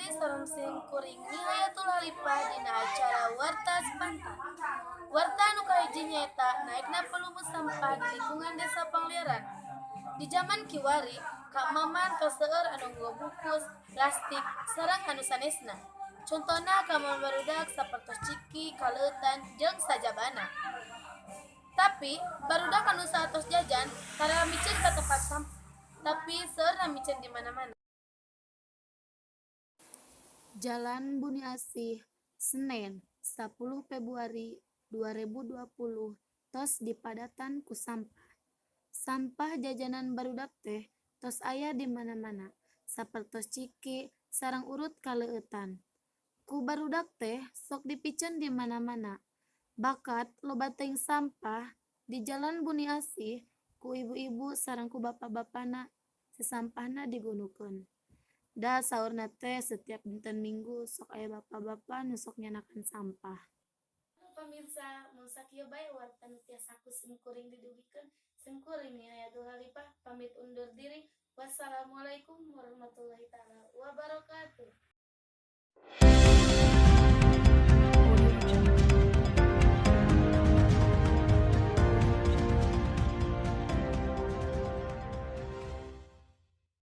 deui sareng sim kuring Nihayatul Halifah dina acara Warta Sepantar. Warta anu kahiji nyaeta naekna volume sampah di lingkungan Desa Pangliaran. Di jaman kiwari, kamaman tos seueur anu ngabungkus plastik sareng anu sanesna. Contona kamaman barudak sapertos ciki, kaleutan jeung sajabana. Tapi barudak anu saatos jajan tara miceun ka tempat sampah, tapi seueurna miceun di mana-mana. Jalan Buni Asih, Senen 10 Februari 2020 tos dipadatan ku sampah. Sampah jajanan barudak teh tos aya di mana-mana, sapertos ciki sareng urut kaleueutan. Ku barudak teh sok dipiceun di mana-mana. Bakat loba teuing sampah di Jalan Buni Asih ku ibu-ibu sareng ku bapa-bapana si sampahna digundukeun. Da saurna teh setiap dinten Minggu sok aya bapa-bapa nu sok nyandakan sampah. Pamirsa, mun sakieu bae warta nu tiasa ku simkuring didugikeun. Simkuring Nihayatul Halifah pamit undur diri. Wassalamualaikum warahmatullahi taala wabarakatuh.